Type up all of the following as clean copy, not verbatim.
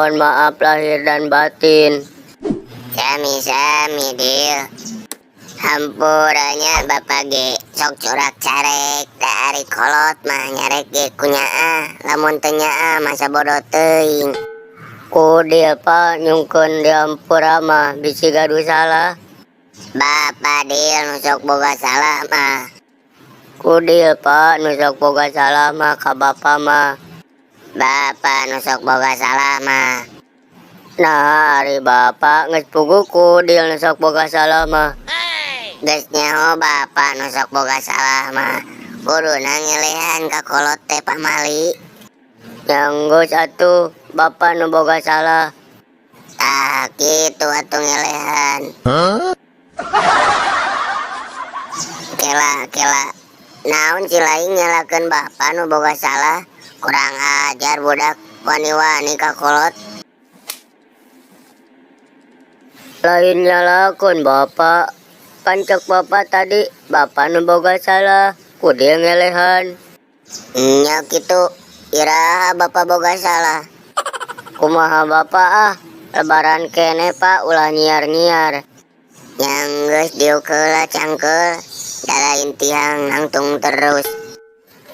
Mohon maaf lahir dan batin. Sami-sami, Dil. Hampura nya, Bapak ge sok curak carek, da ari kolot mah nyarek ge ku nyaah, lamun teu nyaah masa bodoh teuing. Kudil, Pak, nyungkeun diampura mah bisi gaduh salah. Bapak, Dil, nu sok boga salah mah. Kudil, Pak, nu sok boga salah mah ka Bapak mah. Bapak nu sok boga salah mah. Nah, ari Bapak geus puguh kudil nu sok boga salah mah. Geus nyaho Bapak nu sok boga salah mah. Kuduna ngelehan ka kolot teh pamali. Nya geus atuh, Bapak nu boga salah. Tah kitu atuh ngelehan. Kela, kela. Naon si lain nyalakeun Bapak nu boga salah? Kurang ajar budak, wani-wani ka kolot. Lain nyalakeun Bapak. Pan cek Bapak tadi, Bapak nu boga salah, kudil ngelehan. Nya kitu, iraha Bapak boga salah? Kumaha Bapak ah, lebaran kene Pak ulah nyiar-nyiar. Nya geus diuk heula cangkeul, da lain tihang nangtung terus.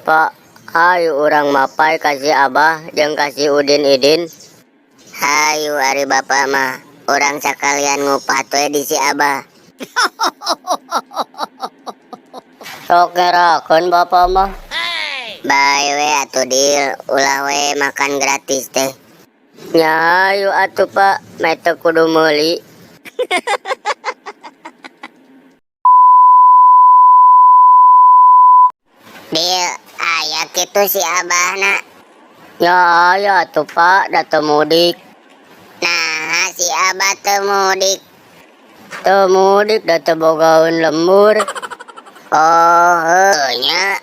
Pak, hayu urang mapay ka si Abah jeung ka si Udin Idin. Hayu ari Bapak mah, urang sakalian ngupat we di si Abah. Sok ngerakeun Bapak mah. Bae we atuh, Dil, ulah we makan gratis teh. Nya hayu atuh Pak, meh teu kudu meuli. Dil, aya kitu si Abahna? Nya aya atuh Pak, da teu mudik. Nah, si Abah teu mudik. Teu mudik da teu bogaeun lembur. Oh, heuh nya.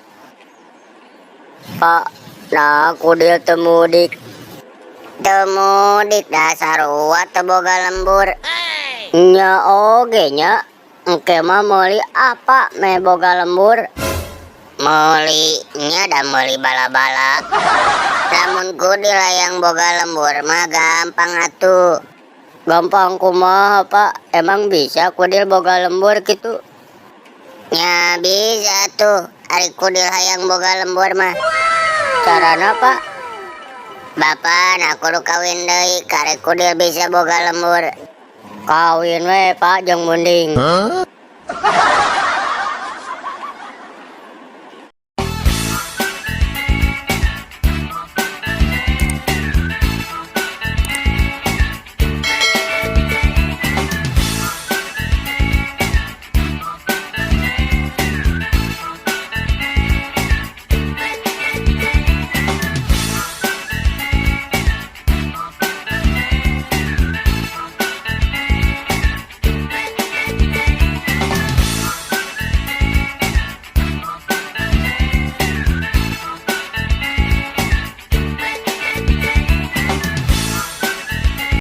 Pak, nah kudil teu mudik. Teu mudik da sarua teu boga lembur. Nya oge nya, engke mah meuli apa meh boga lembur? Meuli nya da meuli bala-bala. Lamun kudil hayang boga lembur mah gampang atuh. Gampang kumaha Pak? Emang bisa kudil boga lembur kitu? Nya bisa tuh, ari kudil hayang boga lembur mah. Carana Pak? Bapak nah kudu kawin deui karek kudil bisa boga lembur. Kawin we Pak jeung munding. Huh?